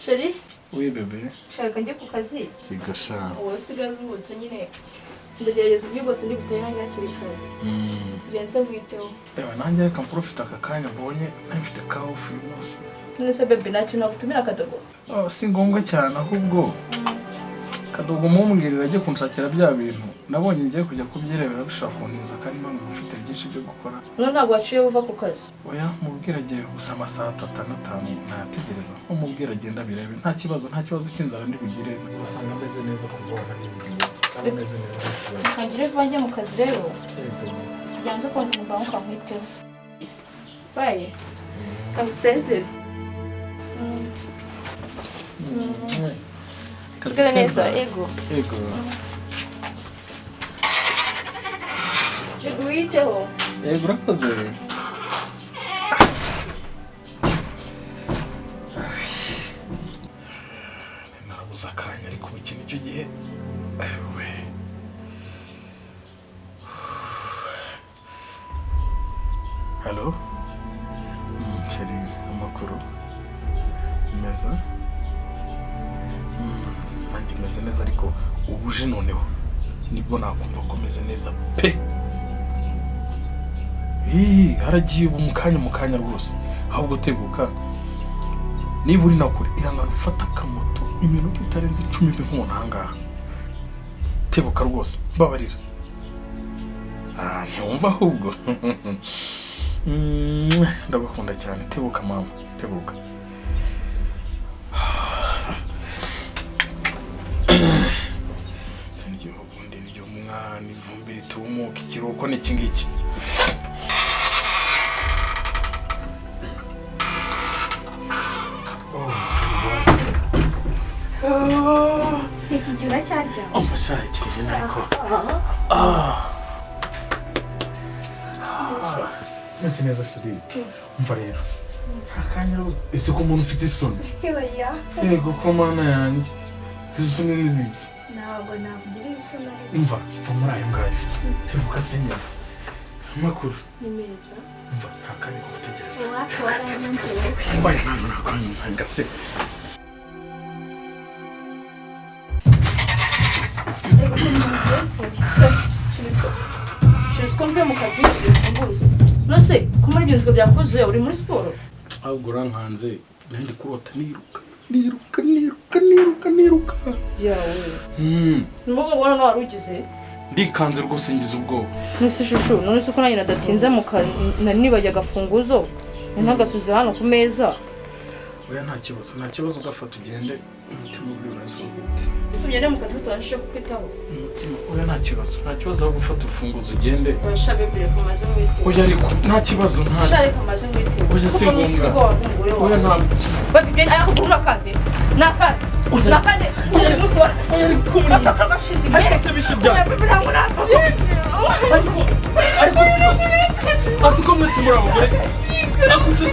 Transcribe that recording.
Chéri. Oui bébé. Shaka njye ku kazi. Yego sha. Uwo sigaye uruhutse nyine. Ndagerageza uburyo bwose ndi butahe nanjye hakiri kare. Kugira nse nkwiteho. Ewa nanjye reka mprofite aka kanya mbonye nari mfite ka off uyu munsi. None se bébé ntacyo nagutumira akadogo? Oh, si ngombwa cyane ahubwo kadogo mumbwirira ajye kunshakira bya bintu. Nabonye ngiye kujya kubyirebera bishobora kuntinza kandi mba mufite byinshi byo gukora. None ntabwo waciye uva ku kazi? Oya, mubwira agiye gusa amasaha 3 na 5 ntayategereza. Umubwira agenda birebe nta kibazo, nta kibazo cy'inzara ndi bugire. Urasanga ameze neza kuva wanabimbwiye. Kandi ameze neza nta kibazo. Kangire vanjye mu kazi rero. Yanze ko ngomba nkwiteho. Bye. Kamusezere. Sigara neza, ego. Ego. Ego witeho. Ego urakoze. Narabuze akanya ariko iki nicyo gihe. Ewe. Hello? Chéri, amakuru. Meza? Nanjye meze neza ariko ubuje noneho nibwo nakumva ko meze neza pe. Haragiye ubu mukanya rwose ahubwo teguka niba uri nakure ihangane ufata akamoto iminota itarenze 10 mbe nkubona ahangaha tebuka rwose mbabarira. Ntiwumva ahubwo. Ndagukunda cyane tebuka mama tebuka. Ivumbi ritumuka ikiruhuko ni iki ngiki. Si iki gihe uracyarya? Umva sha ikirije ariko. Meze neza chéri. Umva rero. Akanya ese ko umuntu ufite isoni? Oya. Yego ko mana yanjye. Izi soni ni ziki? Ntabwo nakugira isoni ariko. Umva, va muri ayo ngayo. Tebuka se nyine. Amakuru. Ni meza. Umva, nta kanya ko gutegereza. Iwacu waranyanze wowe. Oya ntabwo nakwanga se. Shirizwa mvuye mu kazi urufunguzo. None ko muri ibyo nziko byakuzuye uri muri siporo? Ahubwo urankanze nandi kurota niruka. Niruka niruka niruka niruka. Yawe. Nubwo ubona no warugize. Ndikanze rwose ngize ubwoba. None shushu, none se ko nanjye nadatinze mu nibajya agafunguzo. Ntagasuze hano ku meza. Oya nta kibazo, nta kibazo ugafata ugende umutima uri urazo gute. Usubye ne mu kazi tutabashije kukwitaho. Umutima oya nta kibazo, nta kibazo aho gufata urufunguzo ugende. Oya sha bébé kamaze mwiteho. Oya ariko nta kibazo nta. Sha reka maze mwiteho. Oya si ngombwa. Oya nta. Bébé ariko nakande. Nakande. Nakande. Uyu munsi wa. Oya ariko muri. Akakashinze imbere. Ariko se biti bya. Bébé ntabwo nabyinjira. Ariko ariko asiko mwese muri abagore. Akuse.